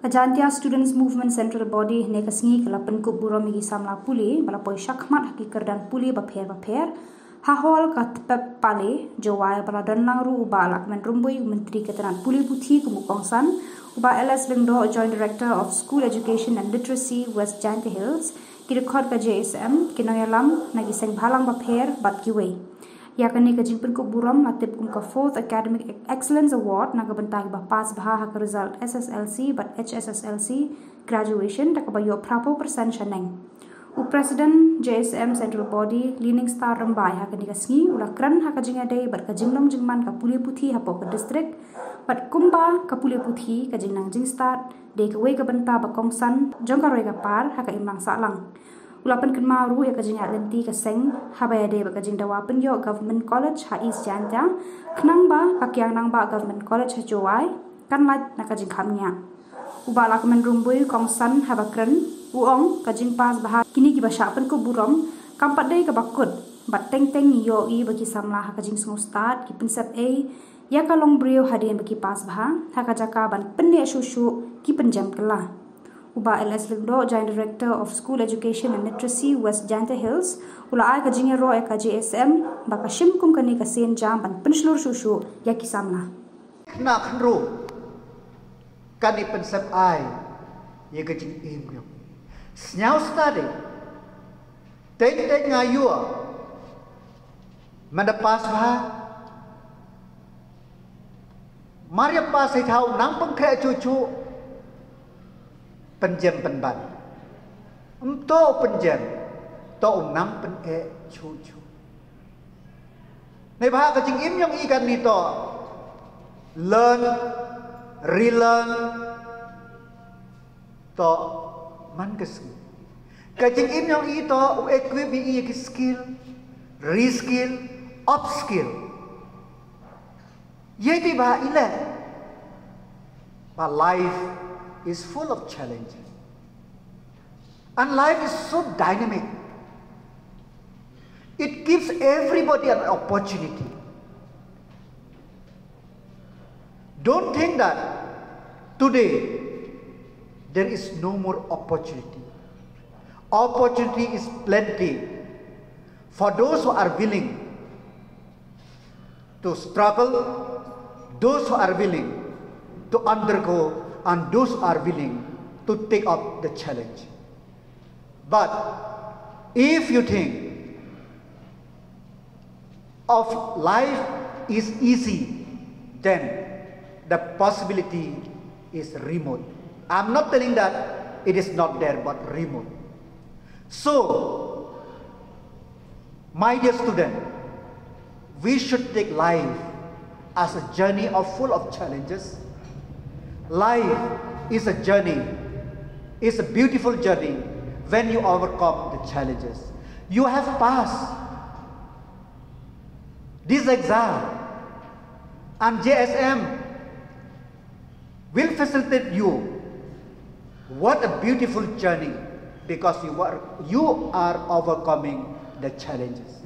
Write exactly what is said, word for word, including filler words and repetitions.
Ka Jaintia Students Movement Central Body hynne ka sngi ka la pynkup burom ïa ki samla pule ba la poi shakhmat ha ki kyrdan pule bapher bapher ha hall ka Tpep Pale, Jowai, ba la don lang ruh u Bah Lahkmen Rymbui, u Myntri ka tnat pule puthi kum u kongsan, u Bah L S Lyngdoh, Joint Director of School Education and Literacy, West Jaintia Hills, ki dkhot ka J S M, ki nongïalam na ki seng bhalang bapher bad kiwei. Ïa kane ka jingpynkup burom la tip kum ka Fourth Academic Excellence Award na ka bynta kiba pass bha ha ka result S S L C bad H S S L C graduation da kaba ïoh phra phew percent shaneng. U President J S M Central Body, Leaning Star Rymbai, ha kane ka sngi u la kren ha ka jingïadei bad ka jinglong jingman ka pule puthi hapoh ka district bad kumba ka pule puthi ka jingnang jingstad dei kawei ka bynta ba kongsan jong ka roi ka par ha ka imlang sahlang. U la pynkynmaw ruh ïa ka jingïaid lynti ka seng haba ïadei bad ka jingdawa pynïoh Government College ha East Jaintia, khnang ba ka Kiang Nangbah Government College ha Jowai kan lait na ka jingkham ngiah. U Bah Lahkmen Rymbui, kongsan, haba kren, u ong ka jingpass bha kine kiba shah pynkup burom kam pat dei kaba kut, bad teng teng ngi ïohi ba ki samla ha ka jingsngewstad, ki pynsep ei ïa ka longbriew hadien ba ki pass bha, ha ka jaka ban pynneh shuh shuh ki pynjem kylla. U Bah L S Lyngdoh, Joint Director of School Education and Literacy, West Jaintia Hills, u la ai ka jingïaroh ïa ka J S M ba ka shim kum kane ka sienjam ban pynshlur shuh shuh ïa ki samla. Khynnah khynroo kan ïa pynsep ei ïa ka jingim jong. Sñiaw stad, teng teng nga ïoh, mynda pass bha, mar ïa pass hi thaw nang pynkhreh shuh shuh, pynjem pynban. Ym toh u pynjem, toh u nang pyneh shuh shuh. Neibhah ka jingim jong i katni toh learn, relearn, toh man ka sngi. Ka jingim jong i toh u equip ïa i ïa ki skill, reskill, upskill. Ïa i ba i leh. But life is full of challenges. And life is so dynamic. It gives everybody an opportunity. Don't think that today there is no more opportunity. Opportunity is plenty for those who are willing to struggle, those who are willing to undergo, and those who are willing to take up the challenge. But if you think of life is easy, then the possibility is remote. I'm not telling that it is not there, but remote. So, my dear student, we should take life as a journey of full of challenges. Life is a journey, is a beautiful journey when you overcome the challenges. You have passed this exam, and J S M will facilitate you. What a beautiful journey, because you are, you are overcoming the challenges.